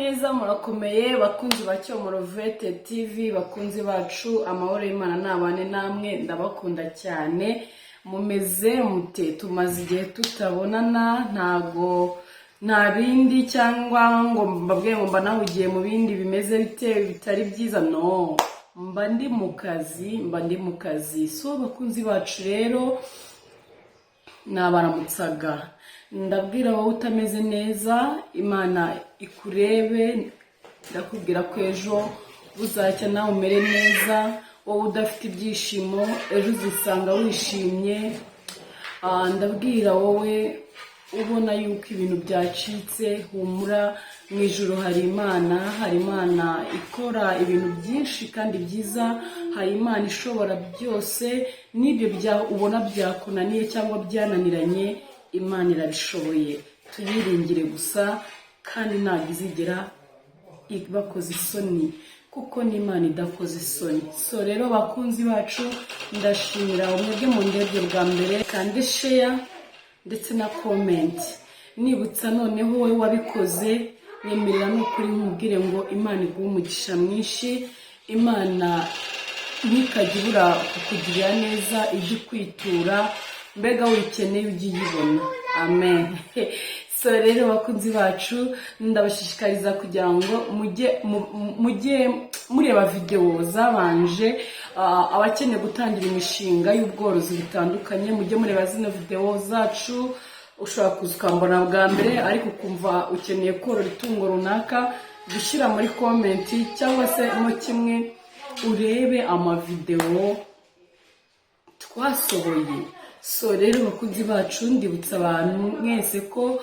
Neza, murakomeye bakunzi ba Cyomoro TV, bakunzi bacu, amahoro y'Imana nabane namwe. Ndabakunda cyane. Mumeze mute? Tumaze igihe tutabonana. Ntago nta bindi cyangwa ngo mbabwire ngo mba nahugiye mu bindi bimeze bite bitari byiza. No, mba ndi mu kazi, mba ndi mu kazi. So bakunzi bacu rero, nabaramutsaga, ndabwira wowe utameze neza, Imana ikurebe. Ndakubwira ko ejo buzacya nawe umere neza. Wowe udafite ibyishimo, ejo uzisanga wishimye. Ndabwira wowe ubona yuko ibintu byacitse, humura, mu ijoro hari Imana, hari Imana ikora ibintu byinshi kandi byiza, hari Imana ishobora byose. N'ibyo bya ubona byakunaniye cyangwa byananiranye, Imana irabishoboye. Tuyiringire gusa, kandi ntabwo izigera bakoze isoni, kuko n'Imana idakoze isoni. So rero bakunzi bacu, ndashimira mwebwe mu ndebye bwa mbere, kandi share ndetse na comment. Nibutsa noneho wowe wabikoze, nyemerera n'ukuri nkubwire ngo Imana iguhe umugisha mwinshi. Imana ntikajye ibura kukugirira neza, ijye ikwitura, mbega wikeneye ujye uyibona. Amen. So rero bakunzi bacu, ndabashishikariza kugira ngo mujye mureba videwo zabanje. Abakeneye gutangira imishinga y'ubworozi butandukanye, mujye mureba zino videwo zacu. Ushobora kuza ukambona bwa mbere, ariko ukumva ukeneye korora itungo runaka, gushyira muri comment cyangwa se mo kimwe urebe amavidewo twasohoye. So rero bakunzi bacu, ndibutsa abantu mwese ko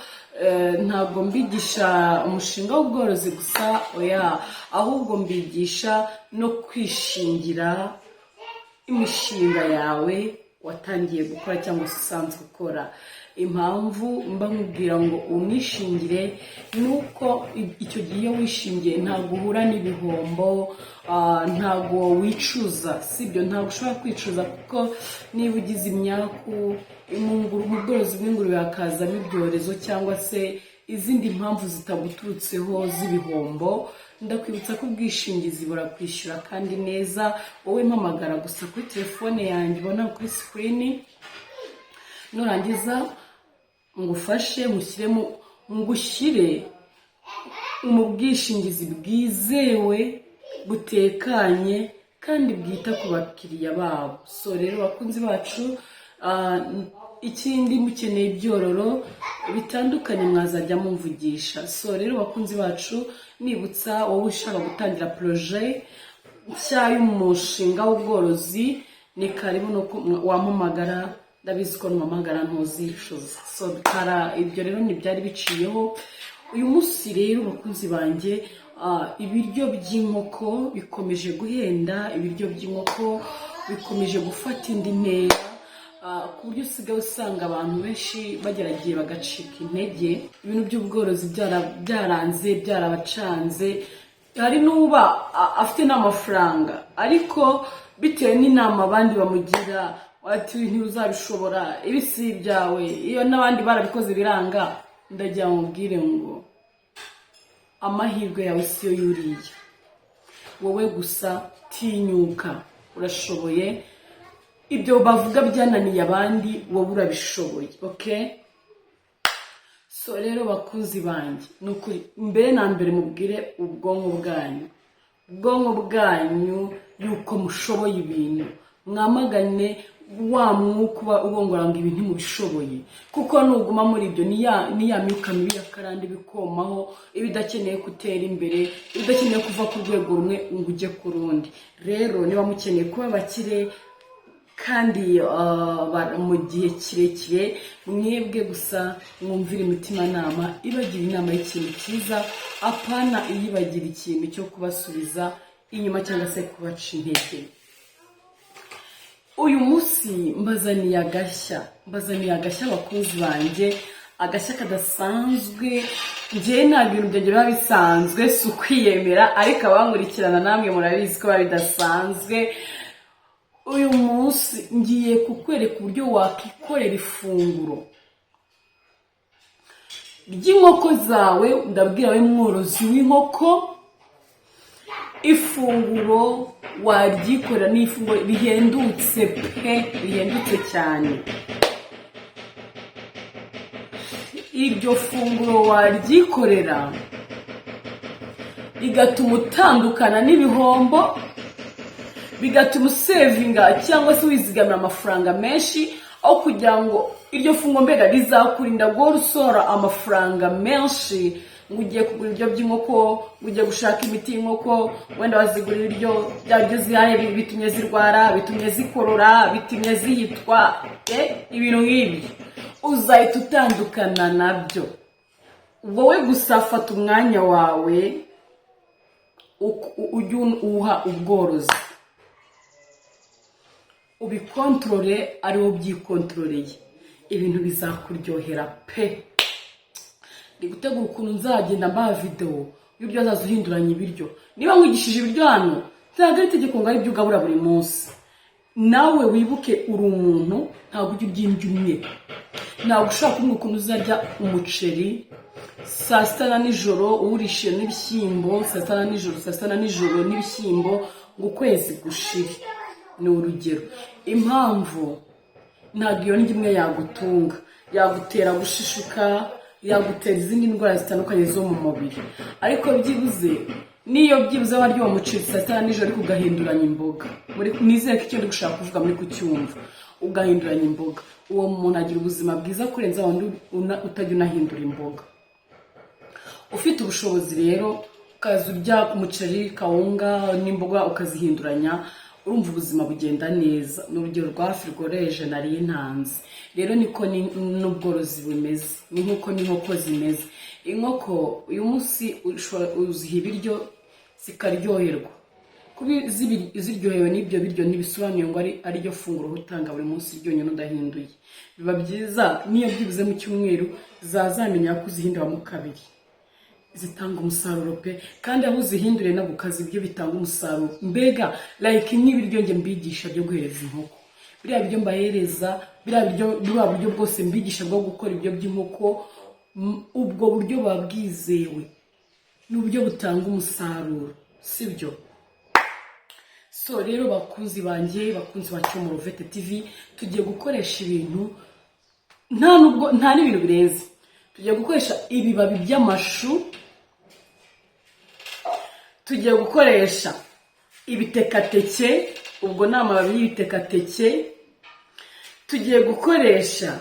ntabwo mbigisha umushinga w'ubworozi gusa, oya, ahubwo mbigisha no kwishingira imishinga yawe watangiye gukora cyangwa se usanzwe ukora. Impamvu mba nkubwira ngo umwishingire ni uko icyo gihe iyo wishingiye ntabwo uhura n'ibihombo, ntabwo wicuza, sibyo? Ntabwo ushobora kwicuza, kuko niba ugize imyaku mu bworozi bw'ingurube, hakazamo ibyorezo cyangwa se izindi mpamvu zitaguturutseho z'ibihombo, ndakwibutsa ko ubwishingizi burakwishyura kandi neza. Wowe mpamagara gusa kuri telefone yanjye ubona kuri screen, nurangiza ngufashe ngushyire mu bwishingizi bwizewe, butekanye kandi bwita ku bakiriya babo. So rero bakunzi bacu, ikindi mukeneye ibyororo bitandukanye mwazajya mumvugisha. So rero bakunzi bacu, nibutsa wowe ushaka gutangira projet nshya y'umushinga w'ubworozi, ni karibu, nuko wampamagara. Ndabizi ko numpamagara ntuzicuza. So kara ibyo rero ntibyari biciyeho. Uyu munsi rero bakunzi banjye, ibiryo by'inkoko bikomeje guhenda, ibiryo by'inkoko bikomeje gufata indi ntera, ku buryo usigaye usanga abantu benshi bageragiye bagacika intege, ibintu by'ubworozi byaranze, byarabacanze. Hari n'uba afite n'amafaranga, ariko bitewe n'inama abandi bamugira, ati "Ntuzabishobora, ibi si ibyawe, iyo n'abandi barabikoze biranga." Ndagira ngo mubwire ngo amahirwe yawe siyo yuriye. Wowe gusa tinyuka, urashoboye. Ibyo bavuga byananiye abandi, wowe urabishoboye, okay? So rero bakunzi banjye, ni ukuri, mbere na mbere mubwire ubwonko bwanyu, ubwonko bwanyu yuko mushoboye ibintu. Mwamagane wa mwuka uba ubongora ngo ibi ntimubishoboye, kuko nuguma muri ibyo, ni ya myuka mibi ya karande ibikomaho, iba idakeneye gutera imbere, iba idakeneye kuva ku rwego rumwe ngo ujye ku rundi. Rero niba mukeneye kuba abakire kandi mu gihe kirekire, mwebwe gusa mwumvire imitimanama ibagira inama y'ikintu cyiza, apana iyibagira ikintu cyo kubasubiza inyuma cyangwa se kubaca intege. Uyu munsi mbazaniye agashya, mbazaniye agashya abakunzi banjye, agashya kadasanzwe. Njyewe ntabwo ibintu byanjye biba bisanzwe, si ukwiyemera, ariko abankurikirana namwe murabizi ko biba bidasanzwe. Uyu munsi ngiye kukwereka uburyo wakikorera ifunguro. ry'inkoko zawe. Ndabwira we mworozi w'inkoko, ifunguro waryikorera ni ifunguro rihendutse pe, rihendutse cyane. Iryo funguro waryikorera rigatuma utandukana n'ibihombo, bigatuma usavinga cyangwa se wizigamira amafaranga menshi, aho kugira ngo iryo funguro mbega rizakurinda guhora usohora amafaranga menshi ngo ugiye kugura ibiryo by'inkoko, ngo ugiye gushaka imiti y'inkoko, wenda wazigura ibiryo bya biryo zihaye bitumye zirwara, bitumye zikorora, bitumye zihitwa, ibintu nk'ibyo uzahita utandukana nabyo. Wowe gusa fata umwanya wawe ujye uwuha ubworozi, ubikontorore ari wo ubyikontororeye, ibintu bizakuryohera pe. Ndi gutegura ukuntu nzagenda mbaha videwo y'uburyo wazaza uhinduranya ibiryo. Niba nkwigishije ibiryo hano, ntabwo ari itegeko ngo ari ibyo ugabura buri munsi. Nawe wibuke uri umuntu, ntabwo ujya urya indyo imwe. Ntabwo ushobora kumbwira ukuntu uzarya umuceri saa sita na nijoro uwurishe n'ibishyimbo, saa sita na nijoro, saa sita na nijoro n'ibishyimbo, ngo ukwezi gushire. Ni urugero. Impamvu, ntabwo iyo ndyo imwe yagutunga, yagutera gushishuka, yagutera izindi ndwara zitandukanye zo mu mubiri. Ariko byibuze niyo byibuze warya uwo muceri saa sita na nijoro, ariko ugahinduranya imboga, nizere ko icyo ndi gushaka kuvuga muri kucyumva, ugahinduranya imboga, uwo muntu agira ubuzima bwiza kurenza wundi utajya unahindura imboga. Ufite ubushobozi rero ukaza urya umuceri, kawunga n'imboga ukazihinduranya, urumva ubuzima bugenda neza. Ni urugero rwa hafi rworoheje nari ntanze. Rero niko n'ubworozi bumeze, ni nk'uko n'inkoko zimeze. Inkoko uyu munsi uziha ibiryo zikaryoherwa. Kuba ziryohewe n'ibyo biryo ntibisobanuye ngo ari ryo funguro utanga buri munsi ryonyine udahinduye. Biba byiza niyo byibuze mu cyumweru zazamenya ko uzihinduramo kabiri, zitanga umusaruro pe. Kandi aho uzihinduriye nabwo ukazi ibyo bitanga umusaruro. Mbega like nk'ibiryo njye mbigisha byo guhereza inkoko, biriya biryo mbahereza, biriya biryo, buriya buryo bwose mbigisha bwo gukora ibiryo by'inkoko, ubwo buryo buba bwizewe, ni uburyo butanga umusaruro, sibyo? So rero bakunzi banjye, bakunzi ba Cyomoro TV, tugiye gukoresha ibintu nta nubwo nta n'ibintu birenze. Tugiye gukoresha ibibabi by'amashu, tugiye gukoresha ibitekateke, ubwo ni amababi y'ibitekateke, tugiye gukoresha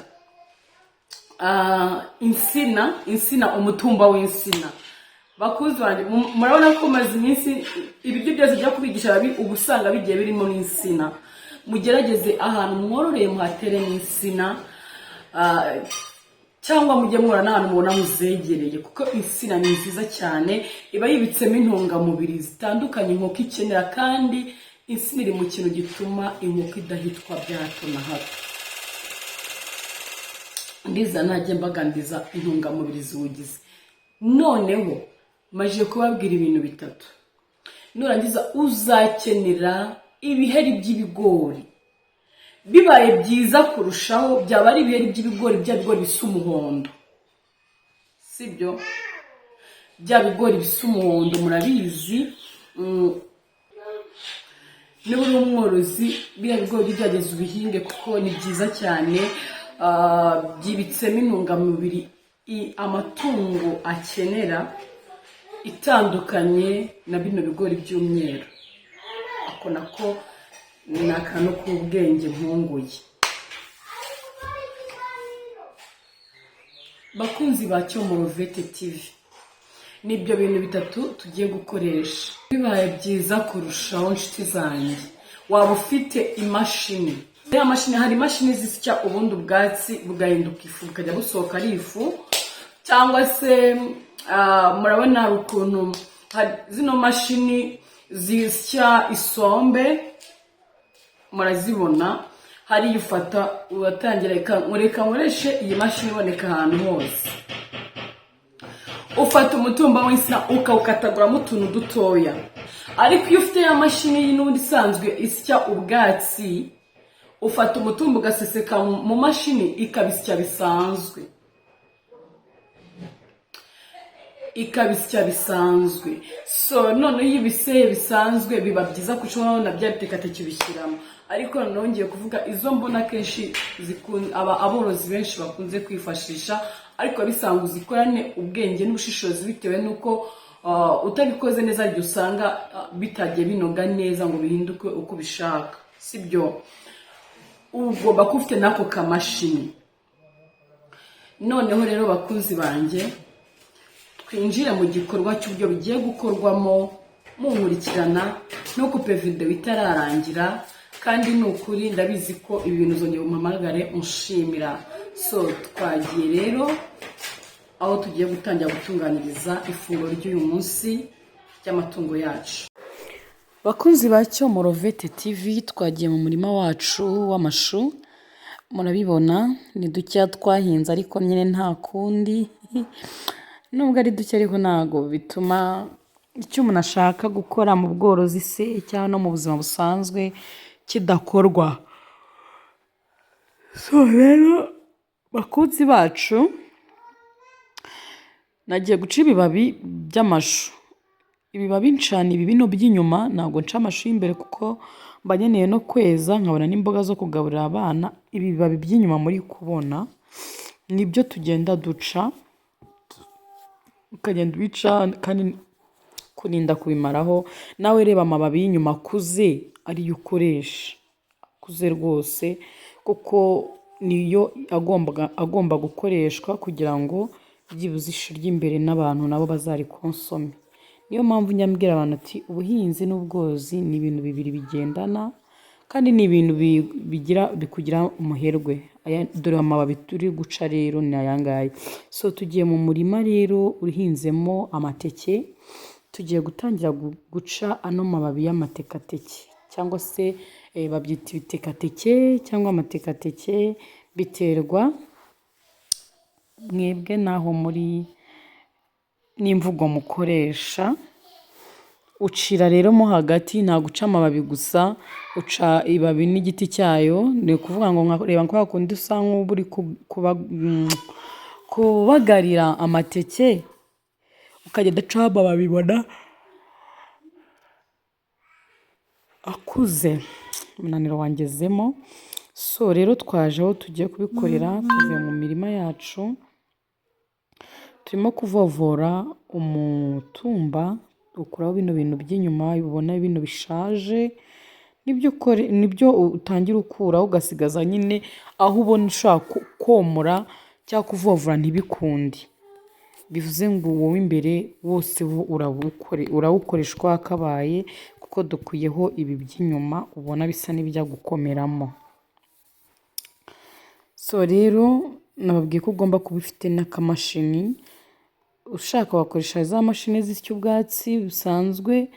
insina, insina, umutumba w'insina. Bakunzi banjye, murabona ko maze iminsi ibiryo byose byo kubigisha uba usanga bigiye birimo n'insina. Mugerageze ahantu mwororeye muhatere n'insina, cyangwa mujye muhura n'ahantu mubona muzegereye, kuko insina ni nziza cyane, iba yibitsemo intungamubiri zitandukanye inkoko ikenera. Kandi insina iri mu kintu gituma inkoko idahitwa bya hato na hato. Ndiza ntajya mbaganiriza intungamubiri ziwugize. Noneho maze kubabwira ibintu bitatu. Nurangiza uzakenera ibiheri by'ibigori. Bibaye byiza kurushaho byaba ari ibiheri by'ibigori, bya bigori bisa umuhondo, sibyo? Bya bigori bisa umuhondo murabizi. Niba uri umworozi, biriya bigori byageze ubihinge kuko ni byiza cyane. Byibitsemo intungamubiri amatungo akenera, itandukanye na bino bigori by'umweru. Ako nako ni akantu k'ubwenge nkunguye. Bakunzi ba Cyomoro TV, nibyo bintu bitatu tugiye gukoresha. Bibaye byiza kurushaho, nshuti zanjye, waba ufite imashini. Ya mashini, hari imashini zisya ubundi ubwatsi bugahinduka ifu, bukajya busohoka ari ifu, cyangwa se murabona hari ukuntu zino mashini zisya isombe murazibona. Hariya ufata uratangira. Reka nkoreshe iyi mashini iboneka ahantu hose. Ufata umutumba w'insina ukawukataguramo utuntu dutoya. Ariko iyo ufite ya mashini n'ubundi isanzwe isya ubwatsi, ufata umutumba ugaseseka mu mashini ikabisya bisanzwe. Ikabisya bisanzwe. So noneho iyo ubiseye bisanzwe biba byiza kurushaho, na bya bitekateke ubishyiramo. Ariko noneho ngiye kuvuga izo mbona kenshi aborozi benshi bakunze kwifashisha, ariko bisanga uzikorane ubwenge n'ubushishozi, bitewe n'uko utabikoze neza igihe usanga bitagiye binoga neza ngo bihinduke uko ubishaka, sibyo? Ugomba kuba ufite n'ako kamashini. Noneho rero, bakunzi banjye, twinjire mu gikorwa cy'uburyo bigiye gukorwamo. Munkurikirana, ntukupe videwo itararangira. Kandi ni ukuri ndabizi ko ibi bintu uzongera umpamagare unshimira. So twagiye rero aho tugiye gutangira gutunganyiriza ifunguro ry'uyu munsi ry'amatungo yacu. Bakunzi ba Cyomoro Vet TV, twagiye mu murima wacu w'amashu. Murabibona ni dukeya twahinze, ariko nyine nta kundi. Nubwo ari duke ariko ntabwo bituma icyo umuntu ashaka gukora mu bworozi se cyangwa no mu buzima busanzwe kidakorwa. So rero, bakunzi bacu, nagiye guca ibibabi by'amashu. Ibibabi ncana ibi bino by'inyuma, ntabwo nca amashu y'imbere kuko mba nkeneye no kweza nkabona n'imboga zo kugaburira abana. Ibi bibabi by'inyuma muri kubona nibyo tugenda duca, ukagenda ubica kandi kurinda kubimaraho. Nawe reba amababi y'inyuma akuze ariyo ukoresha, akuze rwose, kuko niyo agomba gukoreshwa kugira ngo byibuze ishu ry'imbere n'abantu nabo bazarikonsome. Niyo mpamvu njya mbwira abantu ati ubuhinzi n'ubworozi ni ibintu bibiri bigendana, kandi ni ibintu bigira bikugira umuherwe. Dore amababi turi guca rero ni aya ngaya. So tugiye mu murima rero uhinzemo amateke, tugiye gutangira guca ano mababi y'amatekateke, cyangwa se babyita ibitekateke cyangwa amatekateke, biterwa mwebwe n'aho muri n'imvugo mukoresha. Ucira rero mo hagati, ntabwo uca amababi gusa, uca ibabi n'igiti cyayo. Ni ukuvuga ngo reba kwa kundi usa nk'uba uri kubagarira amateke, ukagenda ucaho amababi ubona akuze. Umunaniro wangezemo. So rero twaje aho tugiye kubikorera, tuvuye mu mirima yacu, turimo kuvovora umutumba, ukuraho bino bintu by'inyuma ubona bino bishaje, nibyo utangira ukuraho, ugasigaza nyine aho ubona ushobora komora cyangwa kuvovora ntibikunde. Bivuze ngo uwo w'imbere wose urawukoresha uko wakabaye, kuko dukuyeho ibi by'inyuma ubona bisa n'ibijya gukomeramo. So rero nababwiye ko ugomba kuba ufite n'akamashini. Ushaka wakoresha za mashini zisya ubwatsi busanzwe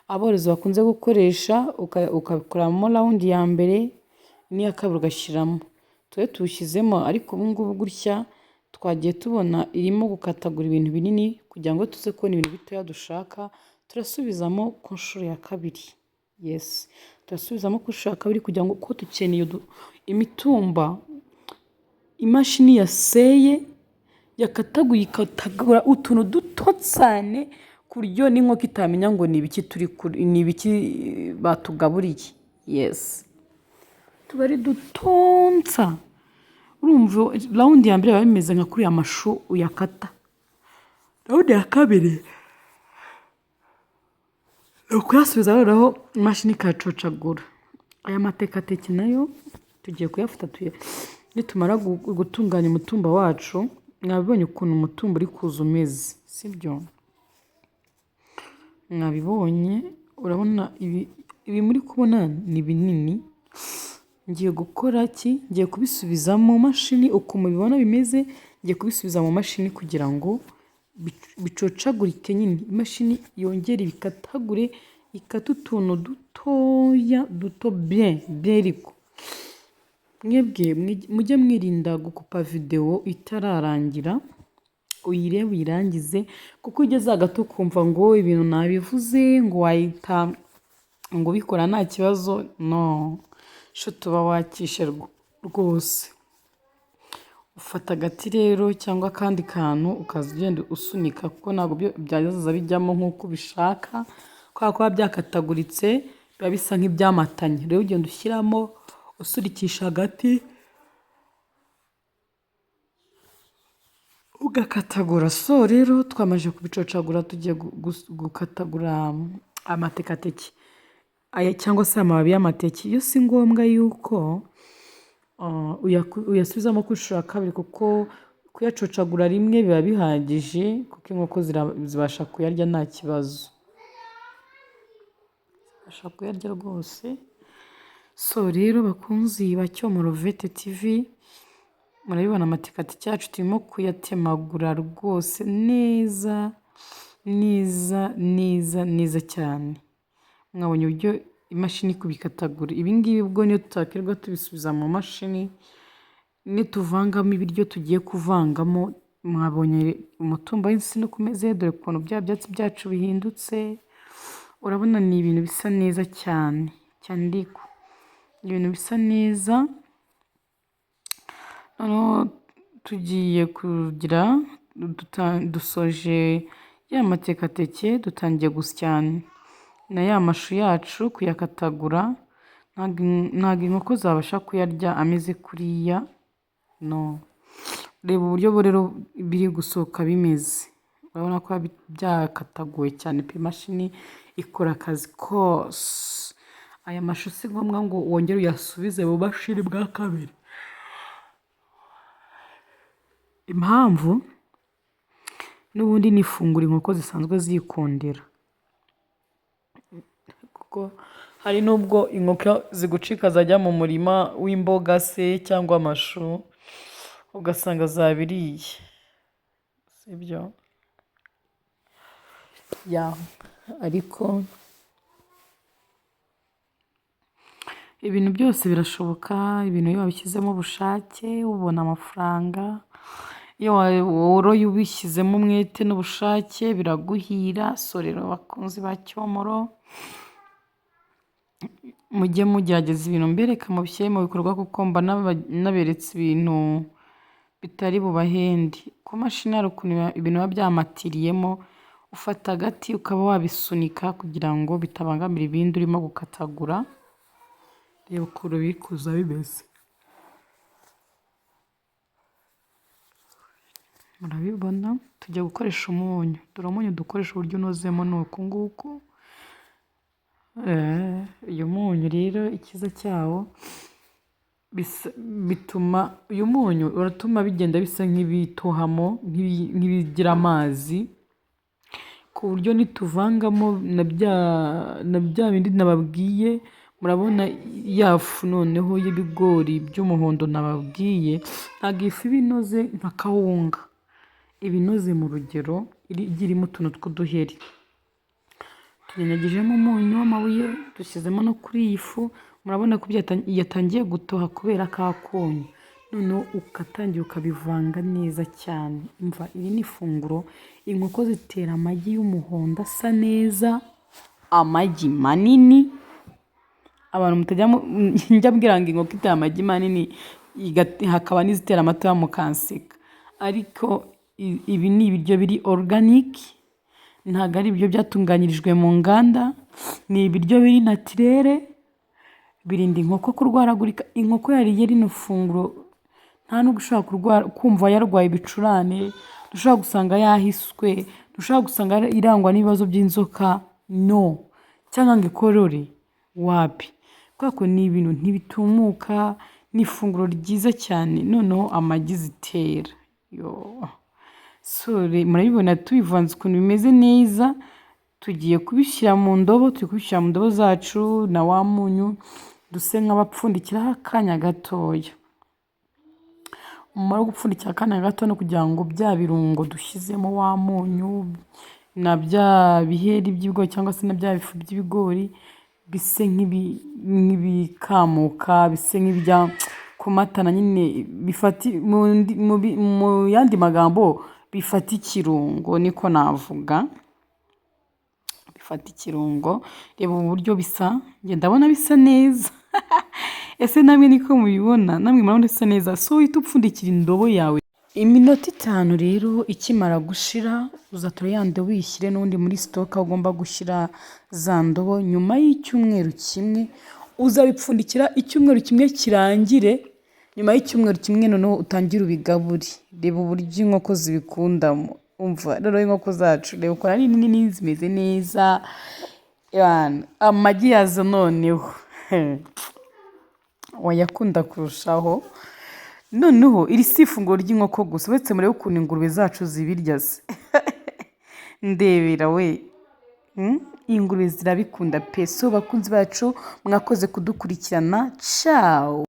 aborozi bakunze gukoresha, ukabikoramo round ya mbere n'iya kabiri ugashyiramo. Twe tuwushyizemo, ariko ubu ngubu gutya twagiye tubona irimo gukatagura ibintu binini, kugira ngo tuze kubona ibintu bitoya dushaka, turasubizamo ku nshuro ya kabiri. Yes, turasubizamo ku nshuro ya kabiri kugira ngo, kuko dukeneye imitumba imashini yaseye yakataguye, ikatagura utuntu duto cyane ku buryo n'inkoko itamenya ngo ni ibiki turi ni ibiki batugaburiye. Yes, tuba ari dutonsa. Urumva round ya mbere biba bimeze nka kuriya amashu uyakata. Round ya kabiri ni ukuyasubiza, noneho imashini ikayacocagura. Aya matekateke nayo tugiye kuyafata, nitumara gutunganya umutumba wacu. Mwabibonye ukuntu umutumba uri kuza umeze, sibyo? Mwabibonye, urabona ibi muri kubona ni binini. Ngiye gukora ki? Ngiye kubisubiza mu mashini uko mubibona bimeze. Ngiye kubisubiza mu mashini kugira ngo bicocagurike nyine, imashini yongere ibikatagure, ikate utuntu dutoya duto bien bien. Ariko mwebwe mujye mwirinda gukupa videwo itararangira, uyirebe uyirangize, kuko ugeze hagati ukumva ngo ibintu nabivuze, ngo wahita ngo ubikora nta kibazo, no sho tuba wakishe rwose. Ufata agati rero cyangwa akandi kantu ukaza ugenda usunika, kuko ntabwo byazaza bijyamo nk'uko ubishaka, kubera ko biba byakataguritse, biba bisa nk'ibyamatanye. Rero ugenda ushyiramo usunikisha agati ugakatagura. So rero twamaze kubicocagura, tugiye gukatagura amatekateke aya cyangwa se amababi y'amateke. Yo si ngombwa yuko uyasubizamo ku nshuro ya kabiri, kuko kuyacocagura rimwe biba bihagije, kuko inkoko zibasha kuyarya nta kibazo, zibasha kuyarya rwose. So rero bakunzi ba Cyomoro Vete TV, murabibona amatekateke yacu turimo kuyatemagura rwose neza neza neza neza cyane. Mwabonye uburyo imashini kubikatagura. Ibi ngibi ubwo niyo tutakirirwa tubisubiza mu mashini, nituvangamo ibiryo tugiye kuvangamo, mwabonye umutumba w'insina uko umeze, dore ukuntu bya byatsi byacu bihindutse, urabona ni ibintu bisa neza cyane cyane, ariko ibintu bisa neza. Noneho tugiye kugira dusoje ya matekateke, dutangiye gusya na ya mashu yacu kuyakatagura. Ntabwo inkoko zabasha kuyarya ameze kuriya, no. Reba uburyo rero biri gusohoka bimeze, urabona ko byakataguwe cyane pe, imashini ikora akazi kose. Aya mashu si ngombwa ngo wongere uyasubize mu mashini bwa kabiri. Impamvu n'ubundi ni ifunguro inkoko zisanzwe zikundira, kuko hari n'ubwo inkoko zigucika zajya mu murima w'imboga se cyangwa amashu, ugasanga zabiriye, sibyo? Ya, ariko ibintu byose birashoboka. Ibintu iyo wabishyizemo ubushake ubona amafaranga, iyo woroye ubishyizemo umwete n'ubushake biraguhira. So rero bakunzi ba Cyomoro, mujye mugerageza ibintu mbereka mubishyire mu bikorwa, kuko mba naberetse ibintu bitari bubahende. Ku mashini hari ukuntu ibintu biba byamatiriyemo, ufata agati ukaba wabisunika kugira ngo bitabangamira ibindi urimo gukatagura. Reba ukuntu biri kuza bimeze, murabibona. Tujya gukoresha umunyu, dore umunyu dukoresha uburyo unozemo ni uku nguku. Uyu munyu rero icyiza cyawo bituma uyu munyu uratuma bigenda bisa nk'ibitohamo, nk'ibigira amazi, ku buryo nituvangamo na bya bindi nababwiye, murabona ya fu noneho y'ibigori by'umuhondo nababwiye, ntabwo ifu iba inoze nka kawunga, iba inoze mu rugero, igiye irimo utuntu tw'uduheri. Tunyanyagijemo umunyu w'amabuye, dushyizemo no kuri iyi fu, murabona ko yatangiye gutoha kubera ka kunyu. Noneho ugatangira ukabivanga neza cyane. Umva, iri ni ifunguro, inkoko zitera amagi y'umuhondo asa neza, amagi manini. Abantu mutajya njya mbwira ngo inkoko itera amagi manini, hakaba n'izitera amatoya mukanseka, ariko ibi ni ibiryo biri organic, ntabwo ari ibiryo byatunganyirijwe mu nganda, ni ibiryo biri naturere, birinda inkoko kurwaragurika. Inkoko yariye rino funguro nta nubwo ushobora kumva yarwaye ibicurane, ntushobora gusanga yahiswe, ntushobora gusanga irangwa n'ibibazo by'inzoka, no, cyangwa ngo ikorore, wapi. Kubera ko ni ibintu ntibitumuka, ni ifunguro ryiza cyane. Noneho amagi zitera, so murabibona tubivanze ukuntu bimeze neza. Tugiye kubishyira mu ndobo, turi kubishyira mu ndobo zacu na wa munyu, duse nk'abapfundikiraho akanya gatoya. Umumaro wo gupfundikira akanya gato ni ukugira ngo bya birungo dushyizemo, wa munyu na bya biheri by'ibigori cyangwa se na bya bifu by'ibigori, bise nk'ibikamuka, bise nk'ibijya kumatana nyine, mu yandi magambo bifata ikirungo, niko navuga, bifata ikirungo. Reba uburyo bisa, njye ndabona bisa neza. Ese namwe niko mubibona? Namwe murabona isa neza? So uhita upfundikira indobo yawe. Iminota 5 rero ikimara gushira, uzatora ya ndobo uyishyire n'ubundi muri stock aho ugomba gushyira za ndobo. Nyuma y'icyumweru kimwe uzabipfundikira, icyumweru kimwe kirangire. Nyuma y'icyumweru kimwe noneho utangire ubigabure. Reba uburyo inkoko zibikundamo. Umva noneho inkoko zacu, reba ukuntu ari nini, zimeze neza. Amagi yazo noneho wayakunda kurushaho. Noneho iri si ifunguro ry'inkoko gusa, uretse murebe ukuntu ingurube zacu zibirya se. Ndebera we, ingurube zirabikunda pe. So bakunzi bacu, mwakoze kudukurikirana, ciao.